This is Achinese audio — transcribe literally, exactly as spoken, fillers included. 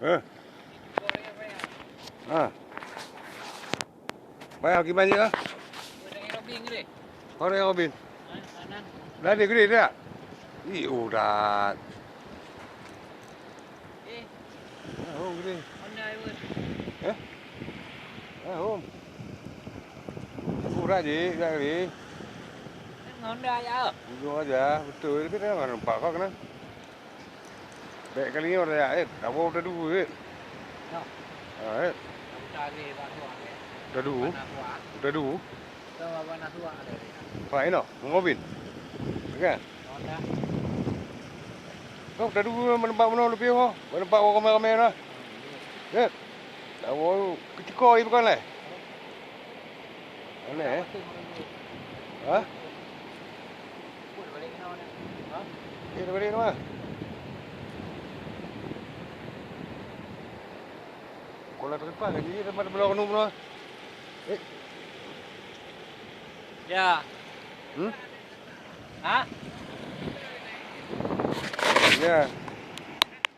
Eh. Ha. Payah kiban je lah. Orang Robin. Dah dia gede tak? Ih, urat. Eh. Ah, oh, gede. Honda Ever. Eh? Ah, home. Urat je, dah gede. Honda ya. Ujung aja, betul. Tapi dah nampak kau kena. Bèk kali nyoe raya, eh, tabô tadu, eh. Nyoe. Ah, eh. Tadu. Tadu. Tadu. Pak ino, mengobin. Kan? Kau tadu menempat mana lebih ho? Menempat orang ramai-ramai lah. Eh. Tabô keciko ibu kan leh. Aneh, eh? Ha? Eh, dah balik nama. Kola terlepas lagi, dia tempat belah kenu belah. Eh. Ya. Hmm? Ha? Ya.